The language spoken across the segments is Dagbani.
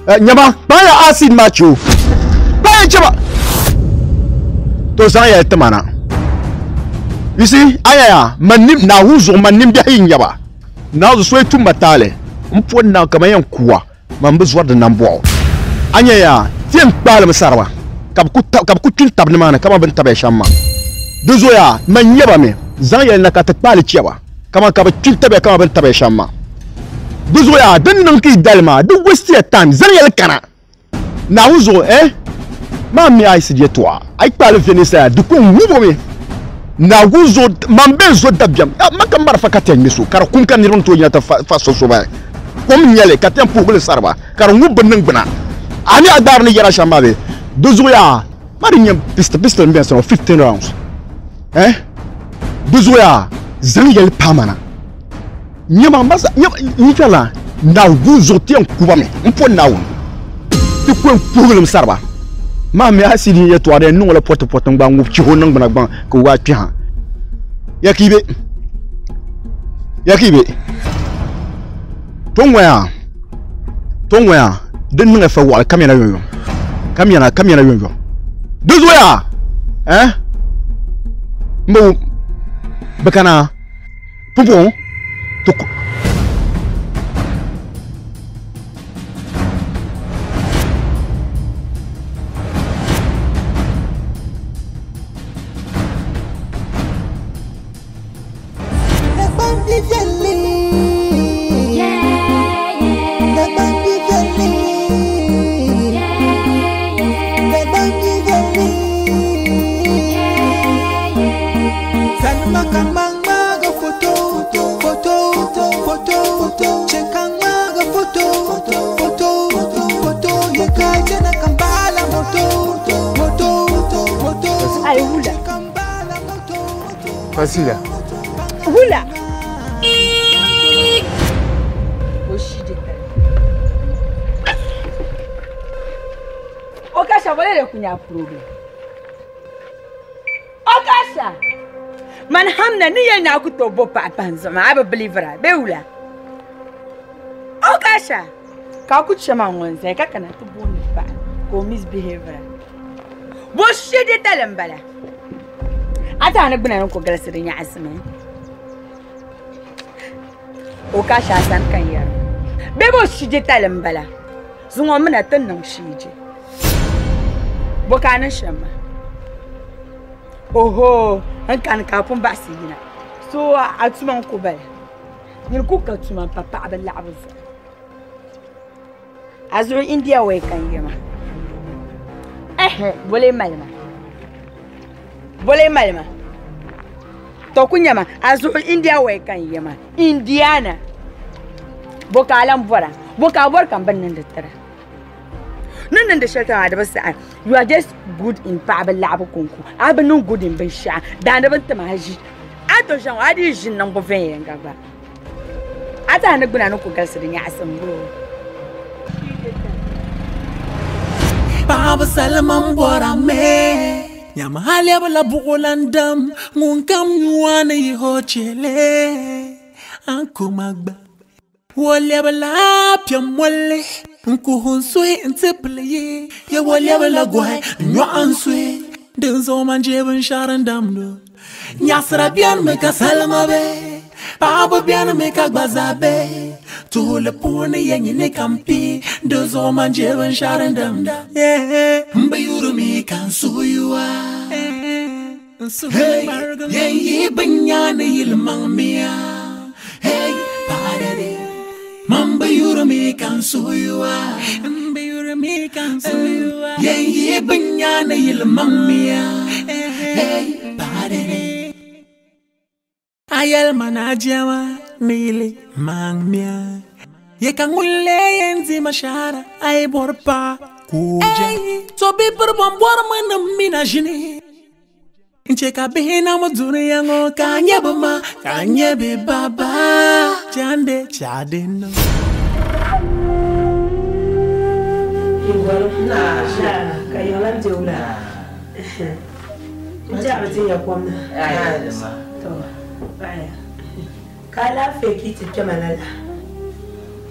Nyama kpaaya acid maa che o kpaaya cheba to zaŋ yɛli tima na. You see, ayaya man nim Naawuni zuɣu man nimbiɛhi yi nyaba. Naawuni so yi tum ma taali n po na kaman yɛn kuwa man bi zɔri di nambɔɣu. A nya yaa ti yɛn kpaalimi sariba ka bɛ ku kpi n-tab nimaani kaman bɛ ni tabiya shɛm maa. Di zoya man nyaba mi zaŋ yɛli na ka ti kpaali chɛ ba kaman ka bɛ kpi n-tabiya kaman bɛ ni tabiya shɛm maa. Di zoya din niŋ ka yi dali maa di waste your time zaŋ yɛli kana. Naawuni zuɣu eh maa mi a yi si yɛtɔɣa a yi kpaali Venice di ko n-ŋub o mi. Naawuni zuɣu man be zo dabiɛm man ka marafa ka ti yɛn ŋme so ka di kum ka niriba ni tooi yina ti fa so so bahi. Kom n-nyɛ li ka ti yɛn puhigi li sari ba ka di ŋub bɛ niŋgbuna. A mi a gbaari ni yɛra shɛm maa bee? Di zuɣu yaa maa di nyɛ pistol pistol m-beni sani 15 rounds eh di zuɣu yaa zaŋ yɛli paai ma na. Nyama masa nyama yi kpɛrila Naawuni zuɣu ti yɛn kuba mi m po Naawuni ti ku yɛn puhigilim sariba maa mi a sidi yɛtɔɣa di yɛn niŋ o la pɔti pɔti n gba ŋub chihi o niŋgbuna gbaŋ ka o waa kpi ha ya ka yi be ya ka yi be to ŋɔya to ŋɔya din niŋ fa waɣali kamina yɔnyɔm kamina kamina yɔnyɔm di zuɣu eh n bi wum bi kana pumpɔŋɔ to Fasila. Hula. Okasha bolele kunya problem. Okasha. Man hamna ni yel na ku to bo pa panzo ma aba believer be wula. Okasha. Ka ku chema ngonze ka kana to bo ni pa ko misbehavior. Bo shede talambala. Ata na gbina ko galasi din ya asimi. Okasha san kan yar. Be bo shide talambala. Zungo mina tan nan shije. Bo kana shama. Oho, an kan ka pun ba siyina. So atuma ko bala. Ni ku ka tuma papa aballa abuza. Azu India we kan yema. Eh, bole malma. Bole malma. To kunyama azu India we kan yema. Indiana. Boka alam bora. Boka bor kan ban nan da tara. Nan da shelter da bas you are just good in pa aballa abu kunku. Abu non good in bin sha. Da na ban tamaji. Ato shan adi jin nan go fen yanga ba. Ata na guna no ko galsa din ya asambo. Baba Salman bora me. Nyama halia bala bugolandam ngunkam nyuane yihochele. Ankumagba. Wole bala pyamwale. Nkuhunswe ntipleye. Ye wole bala gwe nyuanswe. Denzo manje ben sharandamdo. Nyasra bian meka salma be. Baba bian meka gbazabe. Tuhule pune yenye ne kampi. Denzo manje ben sharandamda. Mbe yurumi kansuyua. Hey, ye banyane yilmang mia. Hey, parade. Mamba yurumi kansuyua. Mbe yurumi kansuyua. Ye banyane yilmang mia. Hey, parade. Ayel manajama nili mangmia. Ye kangule yenzi mashara ay borpa kuja. To be borbor mana mina jini. Ncheka bina muduni yango kanye bama kanye be baba chande chadeno. Na kayolan jeula. Nja batinya kwamna. To. Baya. Ka lafiya ki ti kyamalala.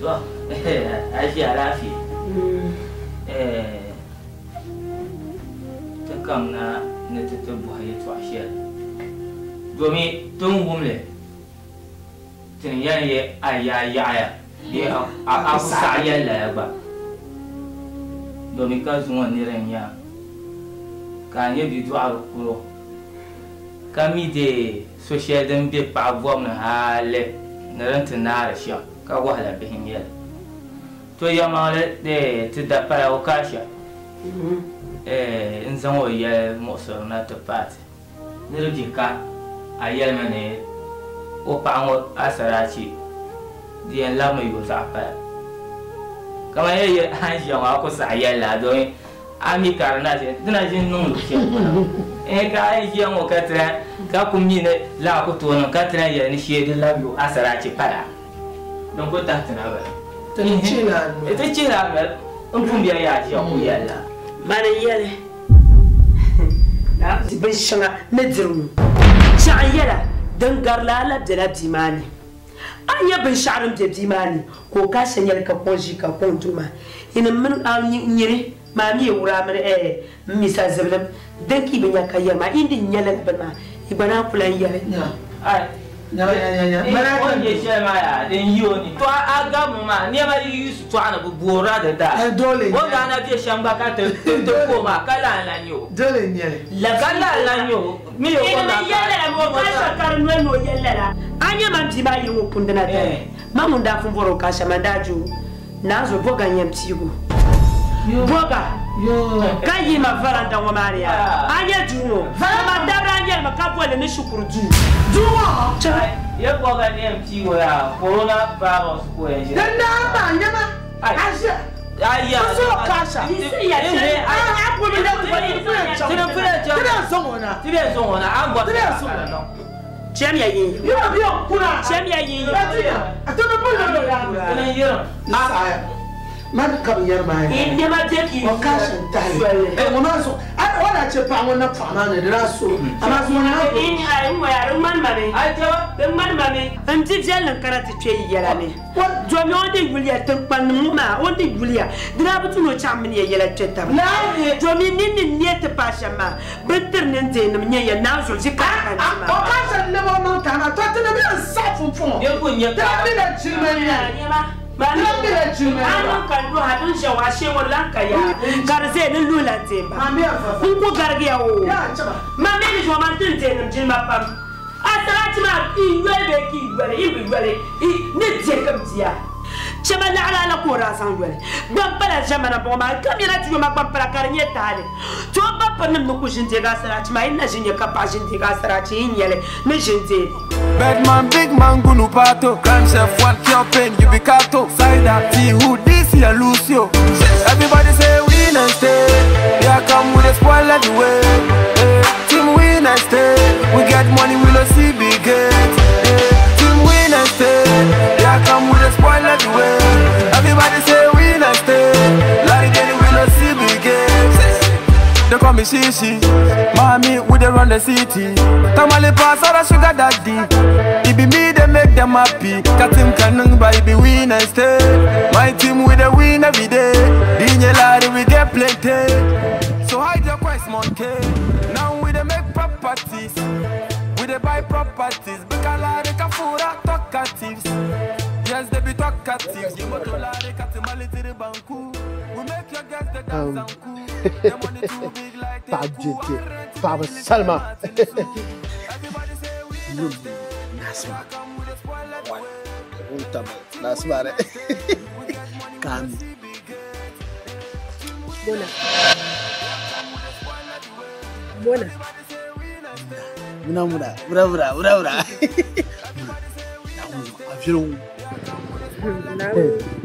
To, ashi lafiya. Ti kamna ni ti ti bɔhi yɛltɔɣa shɛli. Domi ti ni wum li ti ni yɛn yɛ a yaa yaɣaya bee a ku saɣi yɛli lala gba. Domi ka zuŋɔ nira n-nya ka a nyɛ bidɔɣiri kuro ka mi deei so shɛli din be paɣa bɔbu ni hali ni din ti naari shɛm ka wahala bihi n-nyɛ li. To yɛlimaŋli ti da pala o kaasha n zaŋ o yɛli muɣisiri na ti paati. Ni di bi ka a yɛlimi ni o paɣa ŋɔ asaraachi di yɛn labimi yo zaɣ pala. Kamani yɛ yɛ a ni ʒiya ŋɔ a ku saɣi yɛli la domi a mi ka di na ʒi di na ʒi n-niŋ luɣ shɛli polo. Ka a yi ʒiya ŋɔ ka ti lahi ka ku mi ni laa ku tooi niŋ ka ti lahi yɛli ni shee di labi yo asaraachi pala. Din ku tahi ti na bala. Ti chihila a noli. Ti chihila a noli. N pun bɛ yaa ʒiya ku yɛli la. Mani n-yɛli binshɛŋa ni diri ŋɔ. Shɛɣu n-yɛla din gari lala la bela bia maa ni. A ni nya binshɛɣu din be bia maa ni ka o ka shɛli nyɛli ka kɔŋ ʒi ka kɔŋ doo maa. Yinim mini a nyini maa mi wura mini m mi sa zibilim din ka yi bi nya ka yɛri maa. Yi ni nya lala bini maa, yi gba naan ku lan yɛli. O ni nyɛ shɛli maa yaa din yi o ni. To a gabi maa nɛma yi yi shitɔɣu ni bɛ boorila di daa. O daa na be shɛm gba ka ti ko maa ka lan lan nyɛ o. Ka lan lan nyɛ o. Mi yo ko daa ka. Yɛli lala maa o ka shɛli ka di noli ni o yɛli lala. A nyɛ man bia maa yi ŋɔ kundina dali. Ma ŋun daa pun bɔri o ka shɛm man daa ju Naanzu bɔga n-yɛn piigu. Bɔga ka yi ma varanda ŋɔ maa ni yaa. A nya duu ŋɔ? Dama dabiri a nyɛli mi ka boli ni shikuru duu. Duu ŋɔ? Chɛ. Ya bɔga n-yɛn piigu yaa, coronavirus ka o yɛn ʒini. Din daa maa nyɛma a ʒiya. N so kasha. A puuni la ti pun yɛn chaŋ. Ti bɛ zaŋ o na. Ti bɛ zaŋ o na. A ni bɔri Ti bɛ zaŋ o na. Chɛmiya yin yi. Yino bɛ kuna. Chɛmiya yin yi. A ti bi pun lɔri o Ti ni yirim. Saaya. Man ka bi yɛri maa Yi nɛma bɛ ka yi O kasha n tahi. Ŋɔ maa zuɣu. O daa chɛ paɣa ŋɔ napaɣa maa ni di daa so. Amaa zuɣu naa. Ai n ŋɔya di ŋmani ma mi. Ai chɛba. Di ŋmani ma mi. N di viɛlli n kana ti kpe yi yɛla ni. Domi o ni yuliya tiŋkpannim ŋɔ maa o ni yuliya di daa bi tu ni o chaŋ mini ya yɛla kpe taba. Domi ni ni neei ti paai shɛm maa bɛ ni tiri nindeenim nyɛ ya naa zuɣu ʒi ka ka n ti maa. O ka shɛli lab o maŋ tahi maa, to ti ni bɛ n saɣi pumpɔŋɔ. Bɛ ku nya Ti lahi mi la jilima n-nyɛ li. Ti lahi mi la jilima n-nyɛ li. A niŋ ka n luhi a din ʒe ŋɔ, ashee ŋɔ lan ka yaa ka di ʒe ni luhi la n-deemba. N ku garigiya oo. Man mi ni zuɣu man ti n-deenim jilima pam. A sarati maa yi yoli bee ka yi yoli, yi bi yoli, yi ni deei ka bɛ di a. Chɛma laɣila la ka o daa zaŋ yoli. Gbampala ʒɛmana m-bɔŋɔ maa, kamina ti yoma gbampala ka di nyɛ taali. Ti o ba pirinim ni ku ʒi n-deegi a sarati maa, yi ni na ʒi n-nya ka paɣa ʒi n-deegi a sarati, yi ni nya li ni ʒi n-deei li. Bedman, big man, gunu pato. Crime chef, one cure pain, you be kato. Side T, who this here, Lucio. Everybody say win and stay. Yeah, come with a spoil everywhere. Hey, team win and stay. We get money, we no see big gate. Hey, team win and stay. Yeah, come with a spoil everywhere. Everybody say win and stay. Larry Denny, we no see big gate. They call me Shishi. Mommy, we dey run the city. Tamale pass all the sugar daddy. It be me they make them happy. Katim kanung by be win and stay. My team we dey win every day. Dinye Larry we get plenty. So hide your quest, monkey. Now we dey make properties. We dey buy properties. Bika Larry kafura talkatives. Yes, they be talkatives. You moto Larry katimali to the banku. We make your guests the dance and cool. The money too big like Paɣa jɛjɛ, paɣaba salima. Nasima. Nasima dɛ. K'an mi. Bona. Bona. Muna muna, muna muna, muna muna. A viɛlli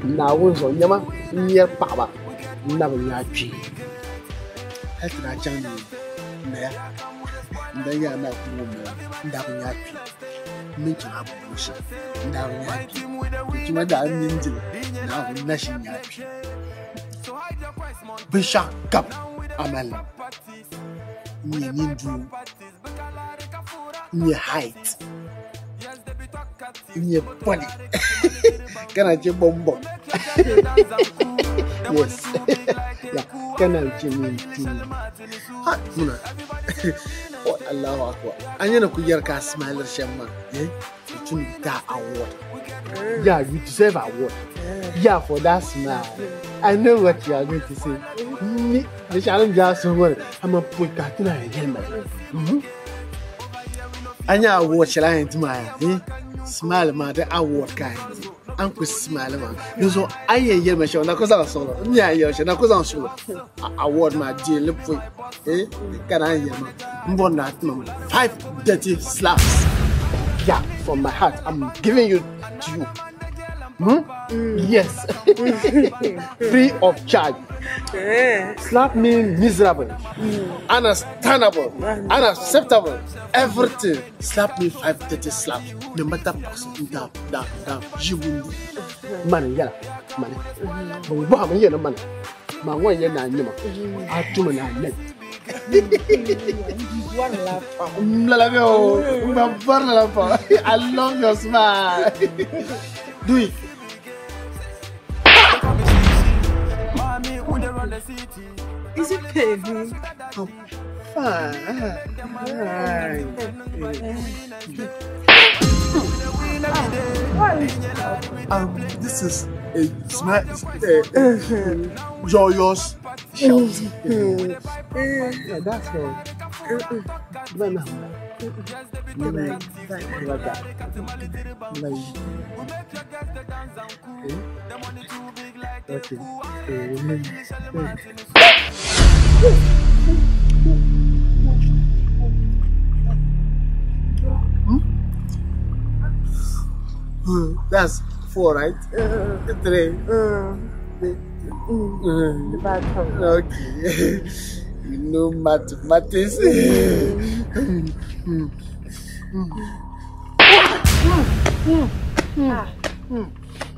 Naawuni zuɣu nyɛma n nyɛri paɣaba n na bi nya kpee. Hali ti daa chaŋ ni naya n daa nya na ku ŋun bala n daa bi nya kpee. N ni chaŋ Abuja shɛm n daa bi nya kpee. Chima daa mi n dili Naawuni na shi nya kpee. Binshɛɣu kam a mali n nyɛ nindoo, n nyɛ height, n nyɛ body ka na chɛ bɔmbɔm. Yes. Yeah. Kana chimi Ha, muna. Oh, Allahu Akbar. An yana ku yarka smiler shamma. Eh? You that award. Yeah, you deserve award. Yeah, for that smile. I know what you are going to say. Me, the challenge just so I'm a put that in a helmet. Anya award shall I admire? Eh? Smile, ma, the award kind. Uncle smile, ma. You so I hear my show, Nakosa solo. Yeah, yeah, Nakosa solo. Award, my dear, look for eh? Can I hear ma? 5 dirty slaps. Yeah, from my heart, I'm giving you to you. Hmm? Yes. Free of charge. Slap me miserable. Understandable. Unacceptable. Everything. Slap me 5 dirty slaps. No matter person. Down, down, down. Jiwundu. Man, yala. Man. But what man? Man, what you na nyima? Atuma na net. I love your smile. Do it. Is it paying? I'm fine. This is a smile, joyous shout. Yeah, that's all. Okay. That's 4, right? 3. Okay. You know mathematics.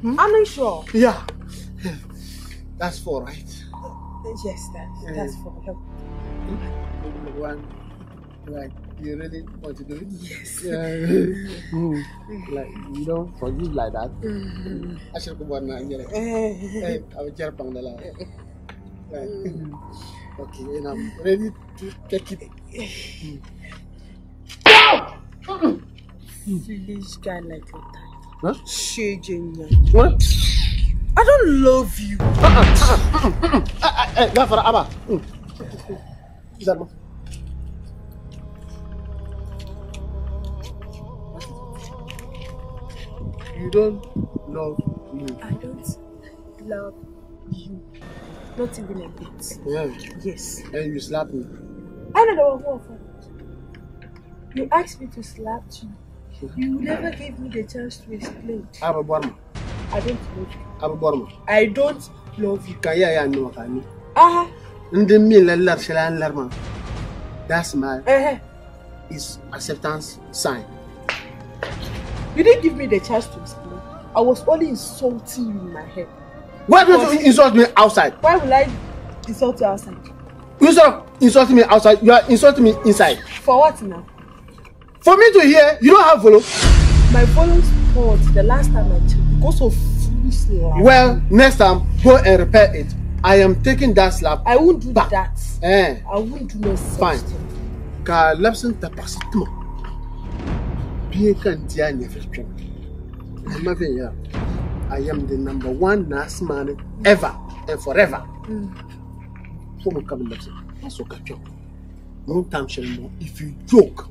I'm not sure. Yeah. That's 4, right? Yes, that's 4. 1. Like, you really want to do it? Yes. Yeah. Like, you don't forgive like that. I should go on and get it. I will get Okay, and I'm ready to take it. Foolish guy like your type. Huh? What? I don't love you. You don't love me. I don't love you. Not even a bit. Yeah. Yes. And you slap me. I don't know what for. You asked me to slap you. You never gave me the chance to explain. I don't love you. I don't love you. That's my is acceptance sign. You didn't give me the chance to explain. I was only insulting you in my head. Why don't you insult me outside? Why would I insult you outside? Instead of insulting me outside, you are insulting me inside. For what now? For me to hear, you don't have volume. My volume spoiled the last time I checked because of foolish lies. Well, next time, go and repair it. I am taking that slap. I won't do back. That. Eh. I won't do no such Fine. thing. Ka lapsin ta pasitmo. Bien kan dia nyefetwe. I am the #1 nurse man ever and forever. If you joke,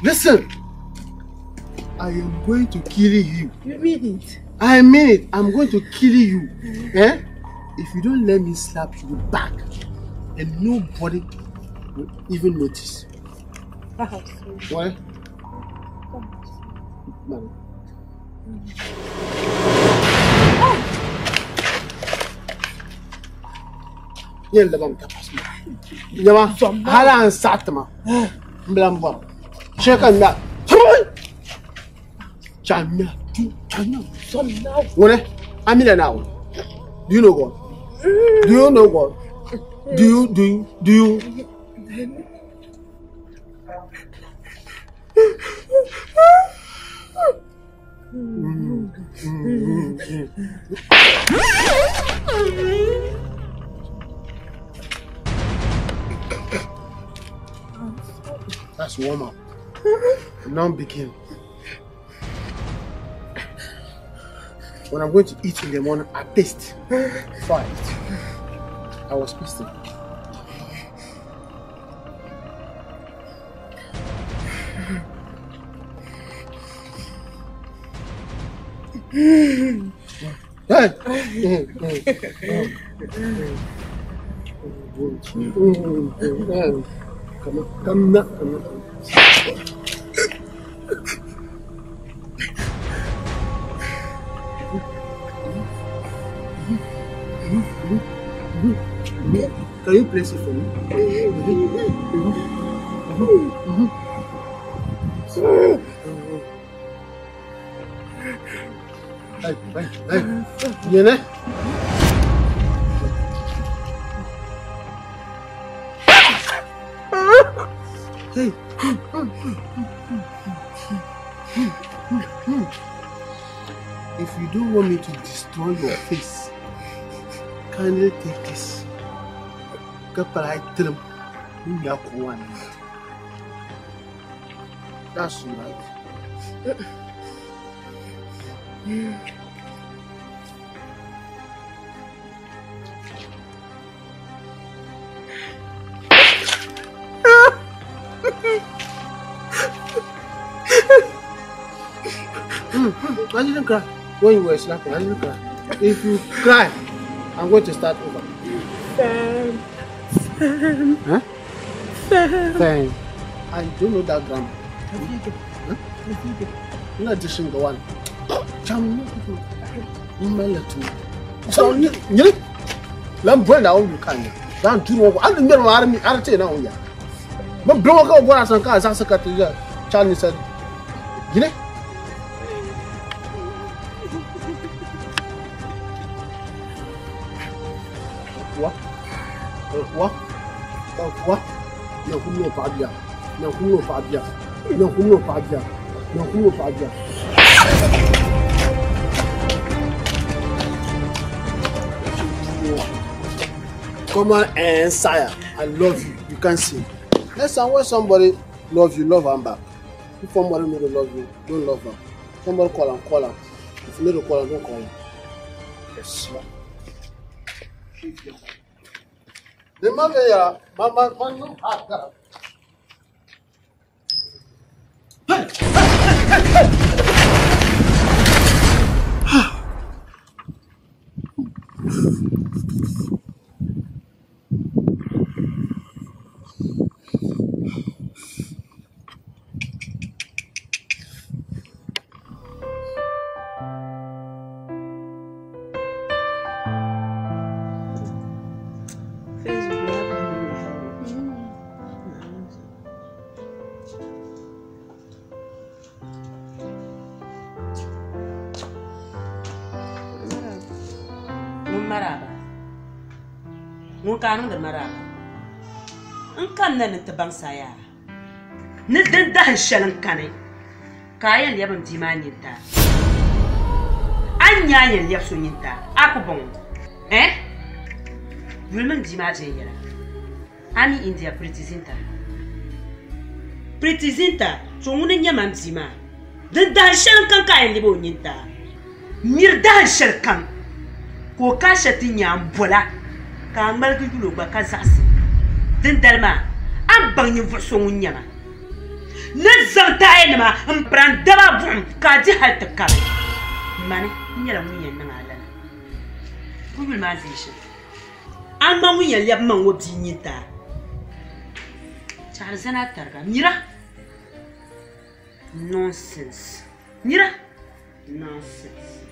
listen, I am going to kill you. You mean it? I mean it. I'm going to kill you. Eh? If you don't let me slap you back, and nobody will even notice. What? Man. Do you know God? Do you know God? Do you? Warm up. Now begin. When I'm going to eat in the morning, I paste before I eat. I was pasting. Hey! Come on, come on, come on. Can you place it for me? Hey, hey, hey. You know? Hey. If you don't want me to destroy your face, kindly take this. That's right. I didn't cry when you were slapping. I didn't cry. If you cry, I'm going to start over. Fam. Huh? Fam. Fam. I don't know that grammar. Huh? You're not just the one. I'm going down. You can't. Don't do what I'm going to do. I'm going to But blow go go asan ka asan ka ti ya chani sa gine. Wa wa wa na kumno pa bia na kumno pa bia na kumno pa bia na kumno pa bia. Come on and sire, I love you. You can see. Next time when somebody love you, love them back. If somebody no love you, don't love them. Somebody call them, call them. If you no call them, don't call them. Yes. The man there, man, man, no. Hey, hey, hey, hey. Ŋun di maraba n kanna ni ti baŋ saya ni din dahin shɛli n kani ka a yɛn lɛbi n bia maa nyintaa a ni nya a yɛn lɛbi so nyintaa a ku bɔŋɔ eh yuli mini bia maa viɛnyɛla a mi India Priti Zinta to ŋuni n nyɛ man bia maa din dahin shɛli n kani ka a yɛn lɛbi o nyintaa miri dahin shɛli kam ka o ka shɛli ti nya n bola ka a ŋmaligi yuli o gba ka zaɣisi din dali maa a ni baŋ ninvuɣu so ŋun nyɛma ni zaŋ taayanima n pira n daba buɣum ka a di hali ti kabi mani n nyɛla ŋun yɛn niŋ a lala ku yuli maa zii shɛm a ŋma ŋun yɛn lɛbi maŋ ŋɔ bia nyintaa chaɣari zani a tariga mira nonsense mira nonsense.